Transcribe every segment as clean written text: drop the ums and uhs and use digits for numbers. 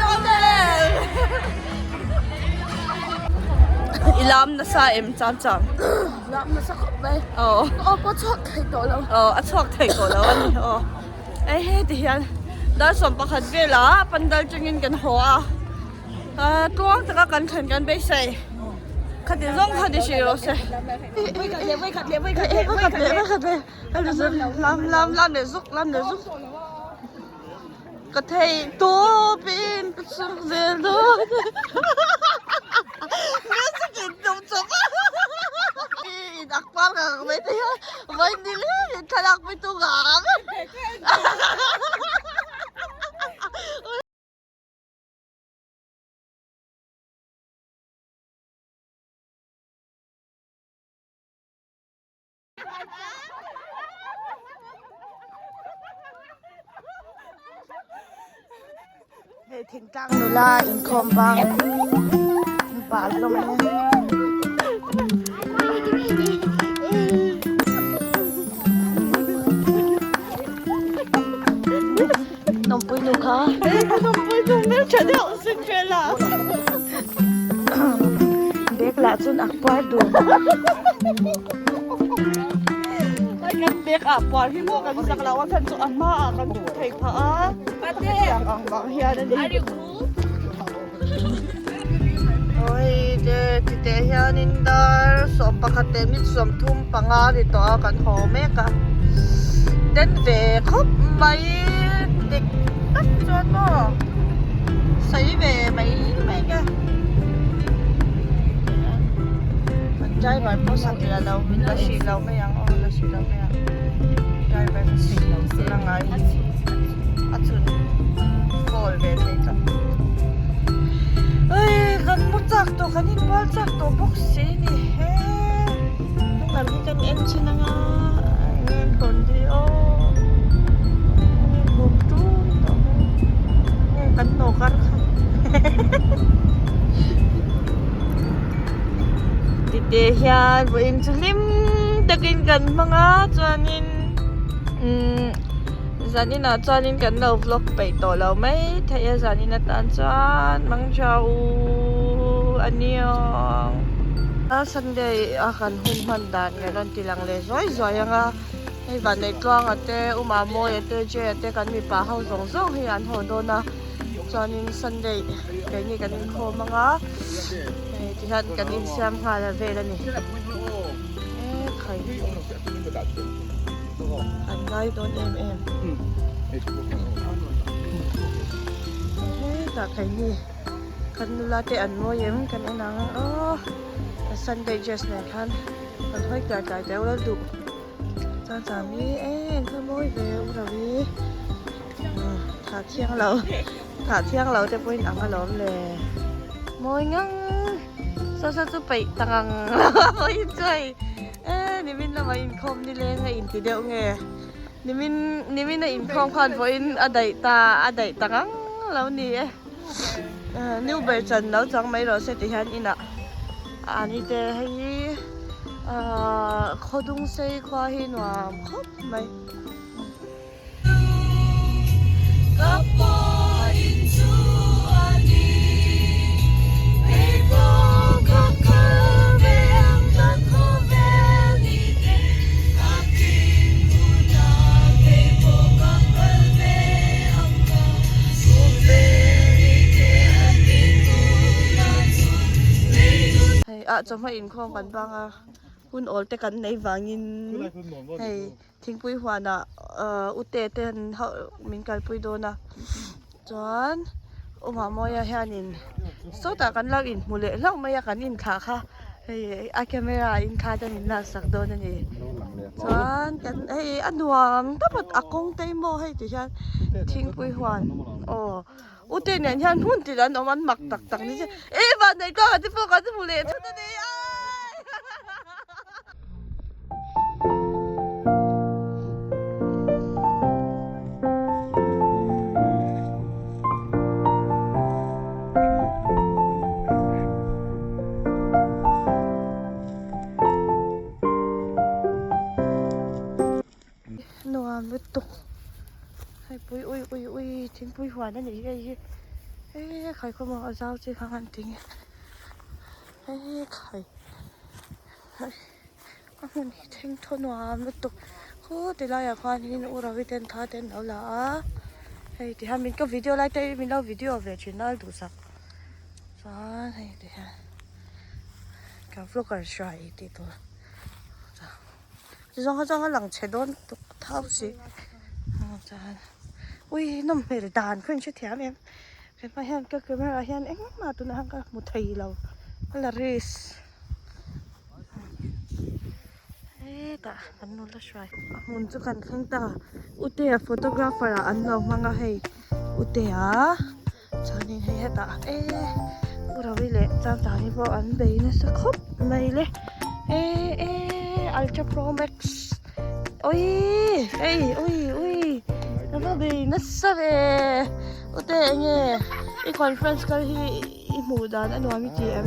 Dawn em? I lam nasa em cham cham? Lam nasa khawp mai. Aw. Aw pawh chhuak thei tawh lo. Aw a chhuak thei tawh lo a ni aw. Hei he ti hian dar sawm pakhat velah pandal tangin kan haw a. Tluang taka kan thlen kan beisei. Khati zawng kha ni hrih rawh se. Vawikhat leh vawikhat leh vawikhat leh vawikhat leh vawikhat leh lam lam lam leh zuk lam leh zuk. Ka thei tawpin ka chhung zel dawn. Music in tum chawp a. In ak par ka ang mai thei a. Vawi ni leng in thlalak pui tum ka ang. Hei thingtlang nula inkhawm bang bal hlawm e. Nawmpui nu kha. Nawmpui nu hmeltha deuh Cinderella. Bag lah chuan a puar dun. Ai kan bag ah puar hi maw kan zak lo a khan chu a hma ah kan thu thei phah a. Hetiang ang vang hian a ni. Oi te titeh hianin dar 11 leh minute 35 a ni tawh a kan haw mek a. Den ve khawp mai dik tak chuan maw sawi ve mai mai nge kan driver pawh satliah lo min la hrih lo mai ang aw la hrih lo mai ang driver ka hrih lo la ngai a chhun call ve thei tlat ui kan mu chak tawh kan inbual chak tawh bawk si ni he hnung lam hi kan en thin anga eng kawn hi aw bum tum tawh mai nge kan nawk ar kha tite hian vawiin chu hlim takin kan hmang a chuanin umm. Zaninah chuanin kan lo vlog peih tawh lo mai thei a zanin atan chuan mangtha u aniang. A Sunday a kan hun hman dan kan rawn ti lang leh zuai zuai ang a hei Vanneitluanga te U Mamawia te Jay-a te kan mipa ho zawng zawng hi an haw dawn a chuanin Sunday keini kan inkhawm ang a hei tihian kan insiam nghal a vel a ni e khai. An ngai dawn em em. Hetah keini kan nula te an mawi em kan en ang aw Sunday dress nen khan an hawi tlai tlai deuh la duh chuan cham hi e an va mawi ve u lo hi thah thiang lo thah thiang lo te pawhin ang alawm le mawi ngang saw saw chu peih ta ngang lo a mawi chu hei. E nimin lamah inkhawm nileng a inti deuh nge nimin nimin a inkhawm khan pawhin a daih ta a daih ta ngang lo ni e new ber chan lo chang mai rawh se ti hian inah ani te hei hi ahh khawdung sei khua hi nuam khawp mai. Hei ah chawhma inkhawm kan bang a hun awl te kan nei vangin hei. Thingpui huanah ute te an hauh min kalpui dawn a chuan Umamawia hianin sawtah kan lo inhmu leh hlauh mai a kan inthlah kha hei a camera in thla te min laksak dawn a ni chuan kan hei a nuam tawp a a kawng te maw hei ti hian thingpui huan aw ute nen hian hmun tin an awm an mak tak tak ni se e vanneih tluanga te pawh kan hmu leh thut a ni a. Nuam lutuk hei pui ui ui ui thingpui huan a nih hi hei hi. E khai khaw maw a zau chi kha an ti nge e khai a hmun hi thleng thaw nuam lutuk khaw ti laiah khuanin u Ravi ten thla te an lo la a hei ti hian min ka video lai te hi min lo video ve thin a duhsak chuan hei ti hian ka vlogger hrai tih tur. Zawng zawng a lang chhe dawn tuk thau si chuan ui nawm hmel dan kha in hre thiam em hema hian ka camera hian engmah tunah hian ka hmu thei lo ka la risk hetah kan nula hruai a hmun chu kan thleng ta utea photographer ah an lo hmang a hei utea chuanin hei hetah e u Ravi leh Changchang hi pawh an bei nasa khawp mai le e e ultra pro max ui hei ui ui ka va bei nasa ve ute enge i conference kal hi i hmuh dan a nuam i ti em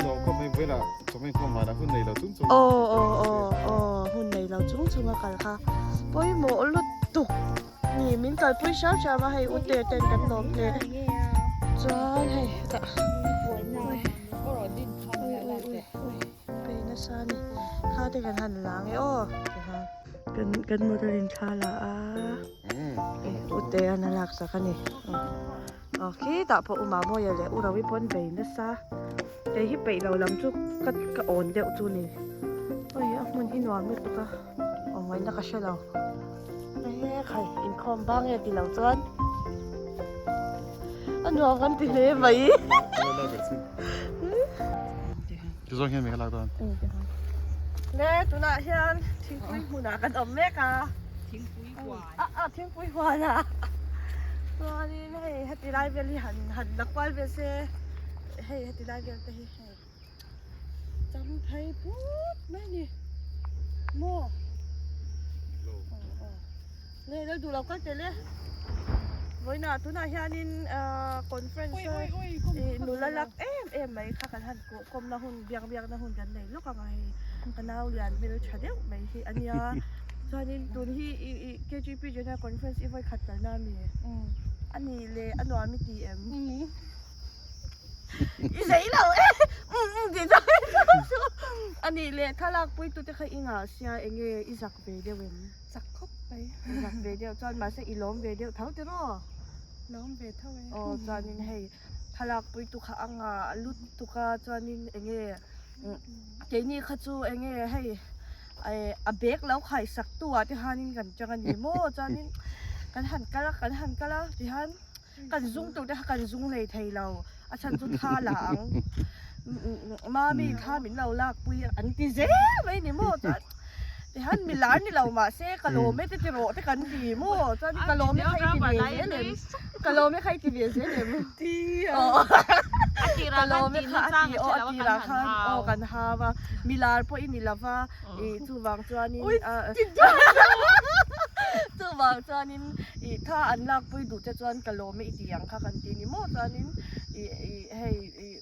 nuam khawp mai vawilah chawhmeh khawm mahla hun nei lo chung chung aw aw aw aw hun nei lo chung chung a kal kha pawimawh lutuk. Ni min kalpui hram hram a hei u te ten kan lawm hle chuan hei hetah ui ui ui ui bei nasa a ni thla te kan han la ang e aw tihian kan kan motor in thla la a hei u te an a lak sak a ni aw khitah pawh u Mamawia leh u Rawi pawh an bei nasa kei hi peih lo lam chu ka ka awn deuh chu a ni ui a hmun hi nuam lutuk a awm ngaihna ka hre lo. Ehe khai inkhawm bang nge tilo chuan a nuam kan ti hle mai. Tizawng hian mi ka lak dawn. Le tunah hian thingpui hmunah kan awm mek a. Thingpui huan. A a thingpui huan a. Chuanin hei heti lai vel hi han han la kual ve se hei heti lai vel te hi hei. Cham phei put mai a ni maw le lo duh lo kal tel e vawiinah tunah hianin ahh conference a ih nula lak em em mai kha kan han kawh kawmna hun biak biakna hun kan nei lawk ang a hei ka nau lian hmel tha deuh mai hi a nia chuanin tun hi ih ih K G P General Conference i vawi khat kalna a mi a nih leh a nuam i ti em. I zei lo e um um tih chu chu a nih leh thlalak pui tute kha i ngah sia enge i zak ve deuh em? Zak khawp mai. I zak ve deuh chuan mahse i lawm ve deuh tho tiraw? Lawm ve tho e. Aw chuanin hei thlalak pui tu kha a ngah lutuk a chuanin enge keini kha chu enge hei a bag lo khai sak tu ah te khanin kan chang a ni maw chuanin kan han kal a kan han kal a tihian Kan zung tur te kha kan zung hlei thei lo, a chhan chu thla la ang. Mami thla min lo lak pui an ti zel mai ni maw chuan tihian mi lar ni lo mahse ka lawm e te ti rawh te kan ti maw chuan ka lawm e kha i ti ve zel em ka lawm e kha i ti ve zel em ka lawm e kha a ti aw a tirah khan aw kan hau a mi lar pawh i ni lova ih chuvang chuanin chuvang chuanin Ih tha an lakpui duh te chuan ka lawm e i ti ang kha kan ti ni maw chuanin ih ih hei ih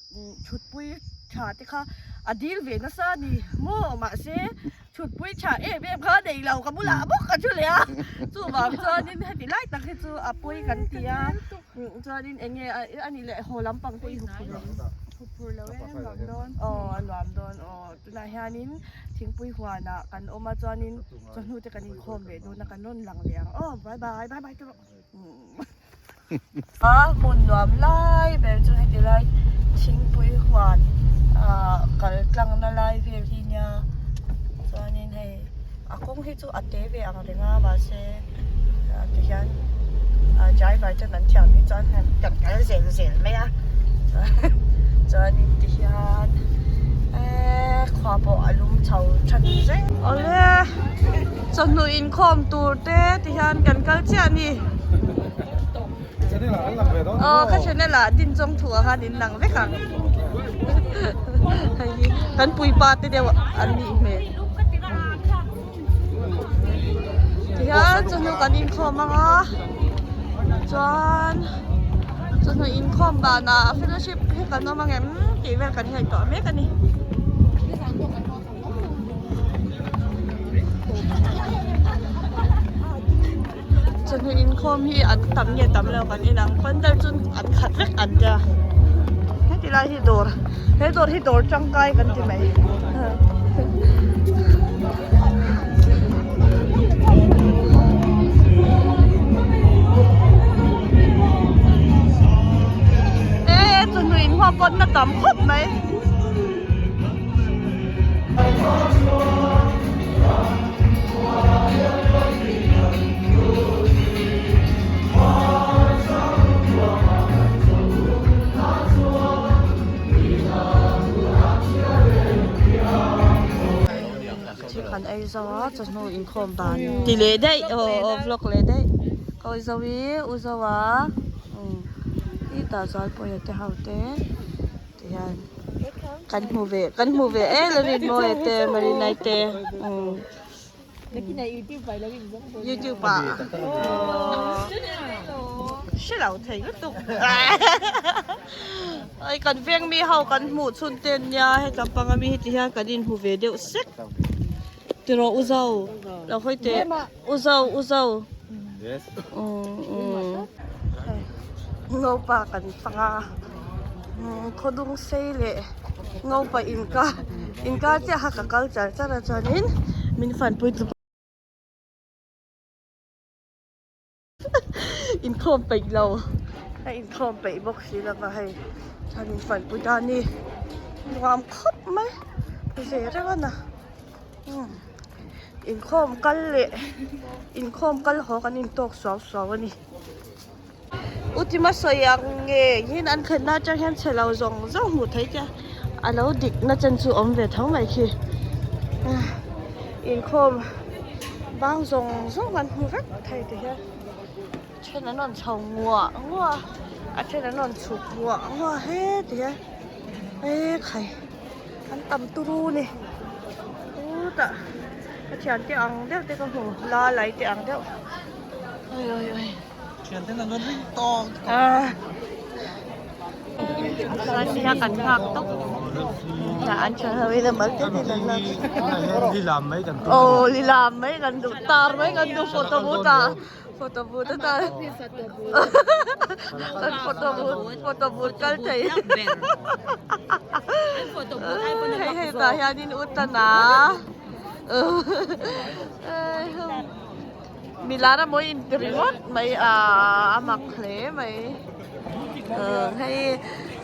thutpui tha te kha a dil ve nasa a ni maw mahse thutpui tha em em kha a nei lo ka bulah bawk ka thu leh a chuvang chuanin heti lai tak hi chu a pawi kan ti a chuanin eng nge a nih leh haw lampang te i hup phur lo hup phur lo e a nuam dawn aw a nuam dawn aw tunah hianin thingpui huanah kan awm a chuanin. Chawhnu te kan inkhawm leh dawn a kan rawn lang leh ang aw bye bye bye bye tawh a hmun nuam lai ber chu heti lai thingpui huan ah kal tlang na lai vel hi nia chuanin hei a kawng hi chu a te ve ang reng a mahse ti hian driver ten an thiam hi chuan kan kal zel zel mai a chuanin ti hian eee khua pawh a lum chho that reng. Awle chawhnu inkhawm tur te ti hian kan kal chiah a ni aw ka channel ah din chawng thu ah khan in lang vek ang hei hi kan puipa te deuh an nih hmel. Tihian chawhnu kan inkhawm ang a chuan chawhnu inkhawm danah fellowship hi kan awm ang em tih vel kan ngaihtuah mek a ni. Chawhnu inkhawm hi an tam nge tam lo kan inang pandal chu an khat vek an tia heti lai hi dawr he dawr hi dawr tangkai kan ti mai. E chawhnu inkhawm pawh na tam khawp mai. Thil kan ei zo a chawhnu inkhawm dan ti leh daih aw aw vlog leh daih ka awi zo i u zo a umm i tah chuan pawh te ho te. Tihian kan hmu ve kan hmu ve e Lalrinmawia te Marinai te umm youtube ah hre lo thei lutuk ai kan veng mi ho kan hmuh chhun te ania hetlam panga mi hi ti hian kan inhmu ve deuh sek tiraw u zo lo hawi teh u zo u zo umm umm. Ngopa kan fang a khawdung sei leh ngopa inkar inkar chiah kha ka kal char char a chuanin min fanpui tu inkhawm peih lo a inkhawm peih bawk si lo va hei chuan min fanpui ta a ni nuam khawp mai ve reuh a na. Inkhawm kal leh inkhawm kal haw kan intawk suau suau a ni. U Tima sawi ang nge hian an thlenna atang hian chhe lo zawng zawng hmuh theih che a lo dik na chen chu awm ve tho mai khi. Inkhawm bang zawng zawng an hmu vek thei ti hian then an rawn chho nguah nguah a, a then an rawn chhuk nguah nguah he ti hian e khai. An tam turu ni chutah ka thian te ang deuh te ka hmu la lai te ang deuh oi oi oi thian ten an rawn ring tawk ah sia kan nghak tawp na an thian ho in a mal te te an lak lilam mai kan tum aw lilam mai kan duh tar mai kan duh photo booth ah Photo booth atan kan photo booth photo booth kal thei hei hei tah hianin u tana milar a mawi inti ringawt mai a a mak hle mai hei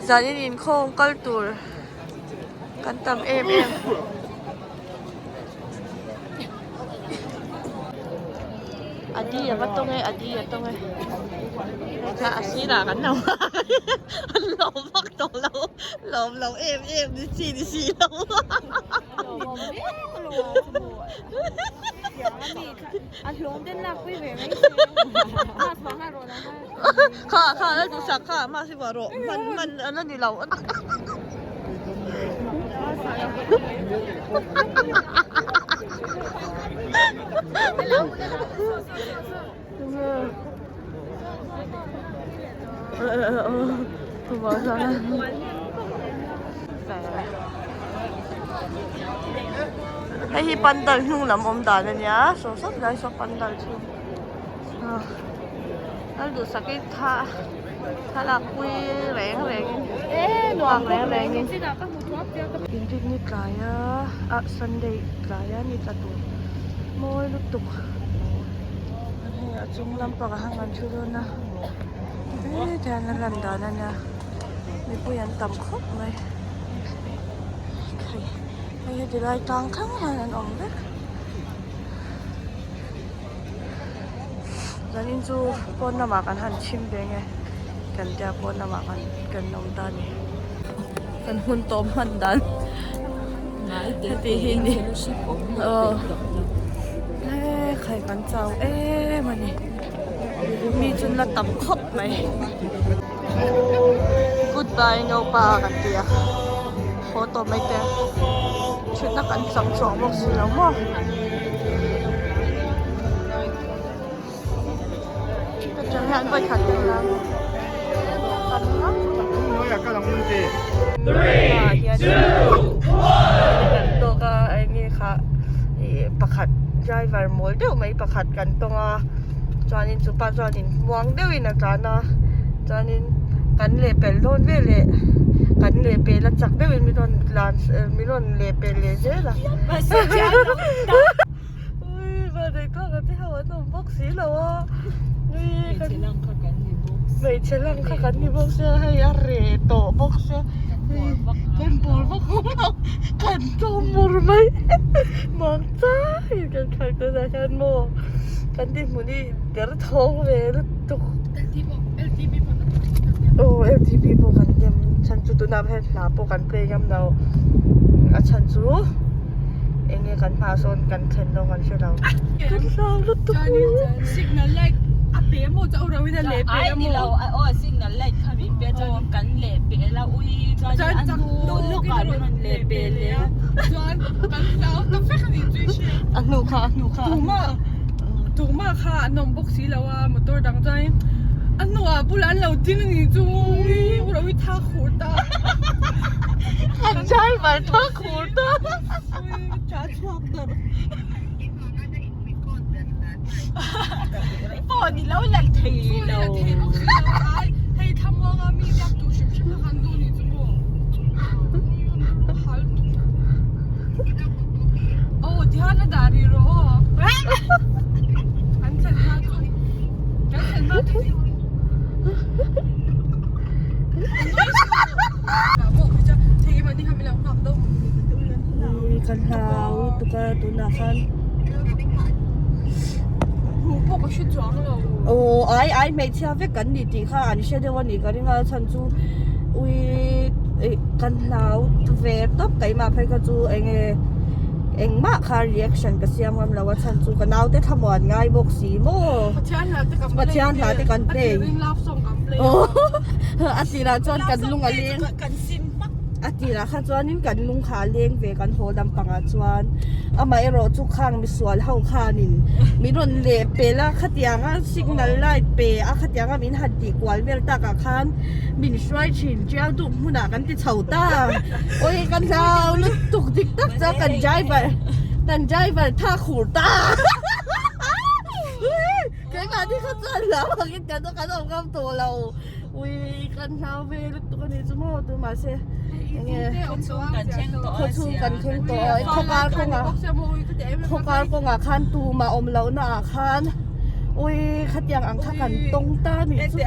zanin inkhawm kal tur kan tam em em. Adi a va tawng e adi a tawng e heta a sirah kan lo an lawm vak tawh lo lawm lo em em ni chi ni si lo kha kha lal duhsak kha mahse vah rawh hman hman a la ni lo. Hei hi pandal hnung lam awm dan a nia saw sawt lai saw pandal chu lal duhsak hi tha. Thlalak pui reng reng in nuam reng reng in inrinni tlai a ah sunday tlai a ni tla tur mawi lutuk hei a chung lampang ah hian kan thu dawn a heti hian a lan dan a nia mipui an tam khawp mai hei heti lai tlang thleng hian an awm vek. Zanin chu pawn lamah kan han chhim ve nge kan tia pawn lamah kan kan awm ta a ni. Kan hun tawp hman dan heti hi ni aw he khai kan chau em a ni mi chu la tam khawp mai goodbye naupa kan ti a haw tawh mai te thutna kan chang chhuak bawk si lo maw. Atang hian vawi khat deuh la tam ngam ah hian kan tawk a eng nge kha ih pakhat driver mawl deuh mai pakhat kan tawng a. Chuanin chupa chuanin muang deuhin a tlan a chuanin kan lehpelh dawn veleh kan lehpelh a chak deuhin min rawn tlan min rawn lehpelh leh zel a hmeichhe lang kha kan ni bawk sia hei a reh tawh bawk sia kan pawl vak lo kan tawm mur mai mang chai kan khalh tunah hian maw kan dinhmun hi der thawng ve lutuk aw L T P pawh kan dem chhan chu tunah hian hla pawh kan play ngam lo a chhan chu eng nge kan hmaah sawn kan thlen dawn kan hre lo kan hlau lutuk signal light a pe maw chu a ro in a leh pe a maw aw signal light kha min pe chuan kan leh pe la ui chuan a hnu lawkah min rawn leh pe leh a chuan kan hlau ta vek a ni chu i hria a hnu kha a hnu kha tumah tumah kha an awm bawk si lo a motor dang chuan a hnuah bulah an lo ding a ni chu ui u ro i thak hur ta kan driver thak hur ta ui cha chhuak dar phone i lo la thei lo hei thlamuanga mi biak tur hrim hrim kha kan duh ni chu maw hal aw tihian a dah rih rawh aw kan thlen hma chu kan thlen hma chu Kan hlau lutuk a tunah khan aw ai ai hmeichhia vek kan ni tih kha an hre deuh a ni ka ring a chhan chu ui ih kan hlau ve tawp keimah phei kha chu eng nge engmah kha reaction ka siam ngam lo a chhan chu ka naute thlamuan ngai bawk si maw Pathian hla te kan play aw a tirah chuan kan lung a leng. A tirah kha chuanin kan lung kha a leng ve kan haw lampangah chuan amaherawh chu khang misual ho khanin min rawn leh pel a khatianga signal light pe a khatianga min han tih kual vel takah khan min hruai thin tial dup hmunah kan ti chho ta awi kan hlau lutuk dik tak chuan kan driver kan driver thak hur ta keimahni kha chuan hlau angin kan kan awm ngam tawh lo. Ui kan hlau ve lutuk a ni chu maw tu mahse enge khaw chhung kan thleng tawh a khaw kar kawngah khaw kar kawngah khan tumah awm loh na ah khan ui khatiang ang kha kan tawng ta a ni chu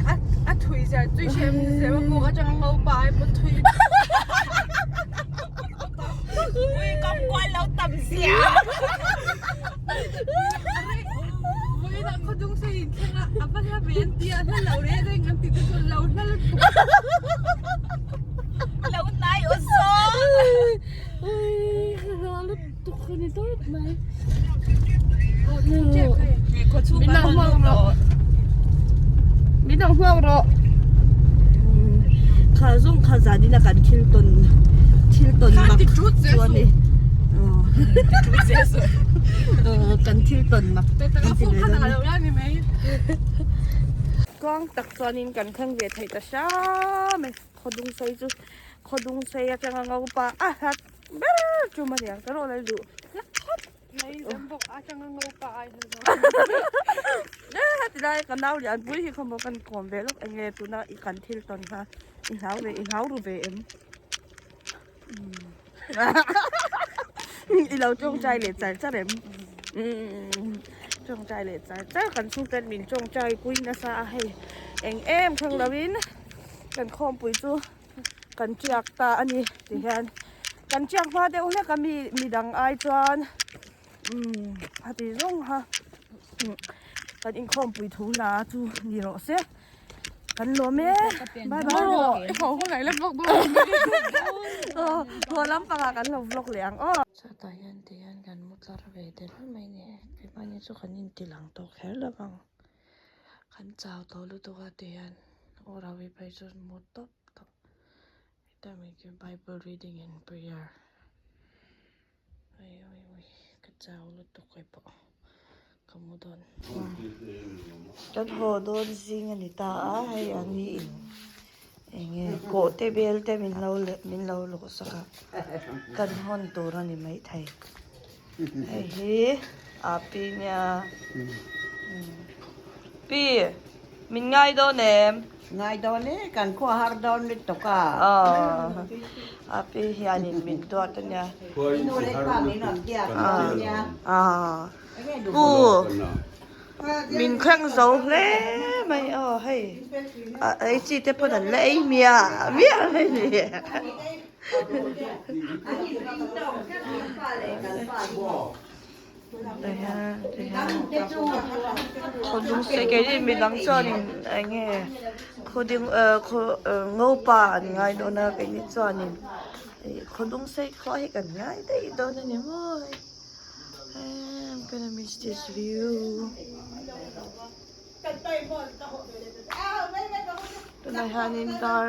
a thui zia tui hrem zem a buk atanga ngopa ai pawh thui ui kam kual lo tam zia Vawiinah khawdung sei in thleng a, a va hla ve an ti a, hla lo reng reng an ti te chuan lo hla lutuk. Lo hnai aw zawng. Ka hla lutuk a ni dawt mai. Khawchhung kan rawn lut tawh. Min lo hmuak rawh. Kha zawng kha zanin a kan thil tawn thil tawn mak chu a ni. Kan thil tawn mak kan ti ve dawn a ni. Tluang tak chuanin kan thleng ve thei ta hram e. Khawdung sei chu khawdung sei atanga ngopa a hlat ber chu maniang ka rawh lal duh. Tilai ka nau lian pui hi khawmaw kan kawm ve lawk enge tuna i kan thil tawn kha i hlau ve i hlau ru ve em i lo tawngtai leh char char em tawngtai leh char char kan chhungten min tawngtai pui nasa a hei eng em thleng lo in kan khawmpui chu. Kan tiak ta a ni ti hian kan tiak hma deuh hlek a mi midang ai chuan umm a ti zawng kha kan inkhawmpui thu hna chu ni rawh se kan lawm e bye bye haw lampangah kan lo vlog leh ang aw. Chhuatah hian ti hian kan mu tlar ve tel mai a ni keimahni chu kan inti lang tawh kher lo vang. Kan chau tawh lutuk a ti hian aw Ravi phei chu mu tawp tawp hetlai mai khi bible reading and prayer ui ui ui ka chau lutuk hei pawh ka mu dawn. Kan haw dawn zing a ni ta a hei an ni in eng nge kawh te bel te min lo leh min lo lawh sak a kan hawn tur a ni maithei. Hei hi a pi nia. Pi, min ngai dawn em? Ngai dawn e, kan khua har dawn lutuk a. Aw, a pi hianin min duat a nia. Nu leh pa min rawn biak a nia. Pu, min thleng zo hle mai aw hei. A ei chi te pawn an la ei miah miah mai ni. Khawdung se keini midang chuanin eng nge khawding ngopa an ngai dawn a keini chuanin ih khawdung sei khua hi kan ngai daih dawn a ni maw hei I'm gonna miss this view tunah hianin dar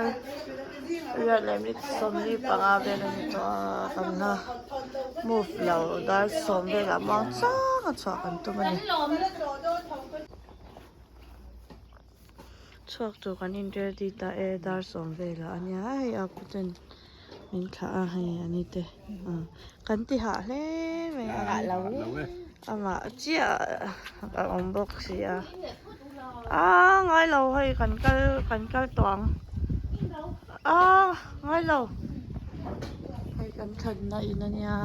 riat leh minute 45 vel a ni tawh a kan la move lo dar sawm velah muang chang a chhuah kan tum a ni chhuak tur kan in ready ta e dar sawm velah a nia hei a pu ten min thlah a hei a ni te kan ti hah hle mai a amah chiah a awm bawk si a ah ngai lo hei kan kal kan kal tawh ang ah ngai lo hei kan thlanna in a nia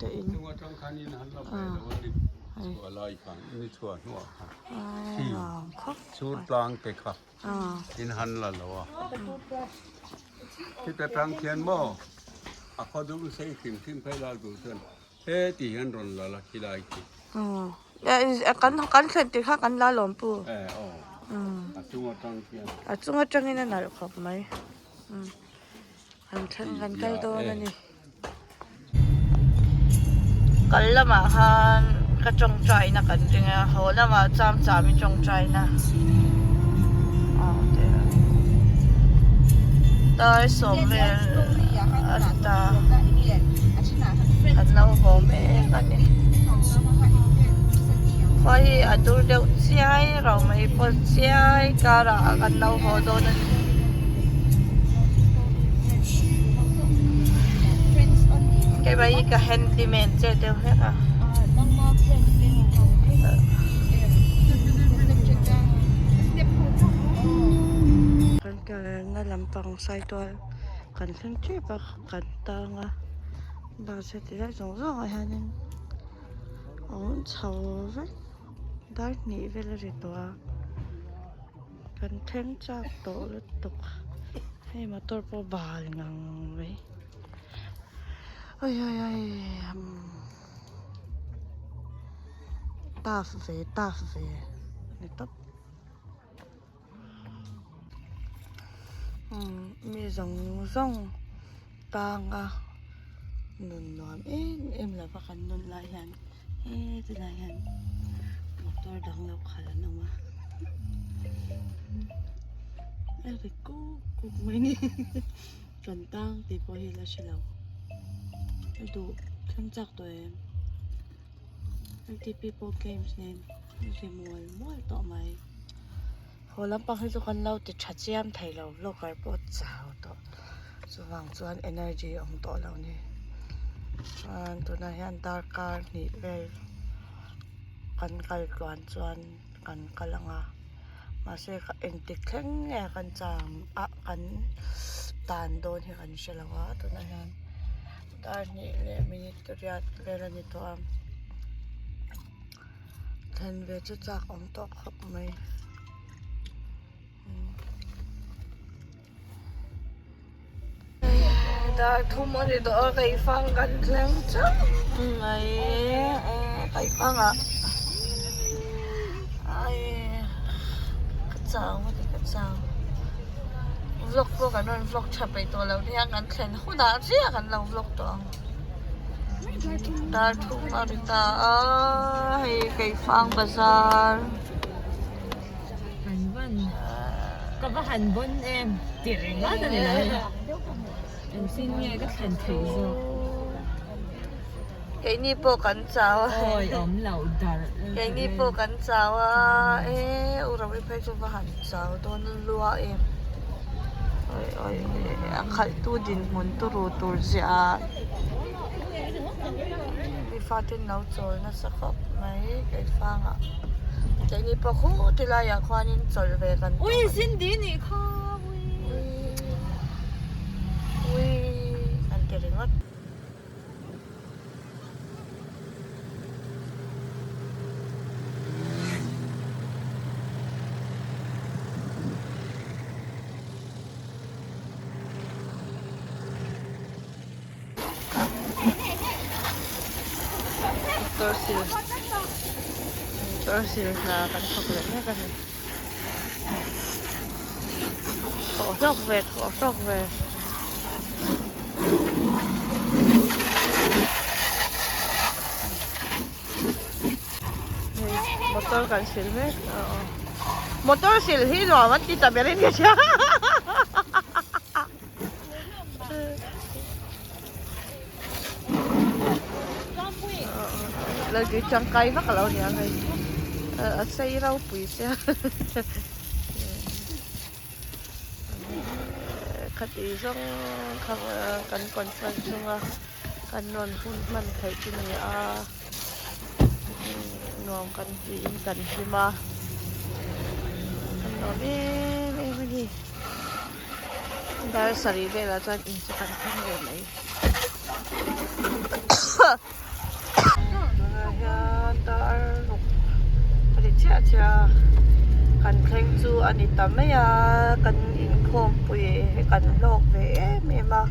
te in ah. In han la lo a. Khita tang khian maw a khaw dum sei hrim hrim phei lal tur chuan he ti hian rawn la la khi lai khi. Kan kan thlen tih kha kan la lawm pu. E aw. A chung atang khian. A chung atangin a nalh khawp mai. Kan thleng kan kal dawn a ni. Kal lamah khan ka tawngtaina kan ring a, haw lamah cham cham i tawngtaina dar sawm vel a ni ta kan lo haw mek a ni. Khua hi a dur deuh chiai ro mai pawh chiai karah kan lo haw dawn a ni. Keimah hi ka handyman che deuh hlek a. Kan kalna lampang saitual kan thleng tep a kan tang a bus heti lai zawng zawng ah hianin a awm chho vek dar hnih vel a ri tawh a. Kan thleng chak tawh lutuk hei motor pawh bal ngang mai oi oi oi tough ve tough ve ani tawp mi zawng zawng tang a nun nuam em em lova kan nun lai hian. He tilai hian motor dang lo khalh an awm a a ri kuk kuk mai ni kan tang tih pawh hi la hre lo a duh thleng chak tawh em L T P pawh games nen a ri mual mual tawh mai haw lampang hi chu kan lo ti tha chiam thei lo vlogger pawh chau tawh. Chuvang chuan energy a awm tawh lo ni. Chuan tunah hian darkar hnih vel kan kal tluan chuan kan kal ang a mahse engtik thleng nge kan cham a kan tan dawn hi kan hre lo a tunah hian dar hnih leh minute riat vel a ni tawh a thlen ve chu chak awm tawh khawp mai. Dar thum a ni tawh a keifang kan thleng chauh mai keifang ah ai ka chau a ni ka chau vlog pawh kan rawn vlog tha peih tawh lo nia kan thlen hunah chiah kan lo vlog tawh ang dar thum a ri ta a hei keifang bazar. Han van ka va han bawn em ti ringawt a ni lo engtin nge ka thlen theih zawk keini pawh kan chau a awi awm lo dar keini pawh kan chau a e u Ravi phei chu va han chau dawn lua em awi awi a khalh tu dinhmun turu tur ziah mi fate in lo chawl nasa khawp mai keifangah. Keini pawh khu ti laiah khuanin chawlh ve kan tum. Ui Cindy nih kha ui. Ui an ti ringawt. Motor sil motor sil hna kan thawk leh mek a ni thawh hlawk ve thawh hlawk ve. Motor kan sil mek motor sil hi nuam an ti ta ber in ka hria. Laltui tangkai vak a lo ni ang hei a sei ropui sia khati zawng kha kan conference chunga kan rawn hun hman theih chu ni a nuam kan tiin kan hlim a kan nuam em em a ni. Dar sarih velah chuan in chu kan thleng ve mai. Tunah hian dar ruk a ni chiah chiah a, kan thleng chu a ni ta mai a, kan inkhawmpui kan hlawk ve em em a,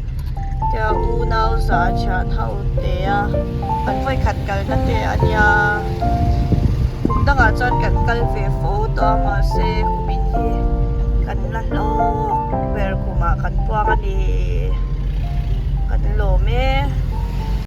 tia unau za thian ho te a kan vawikhat kalna te a nia, kum dangah chuan kan kal ve fo tawh a mahse kumin hi kan la hlawk ber kumah kan puang a ni kan lawm e.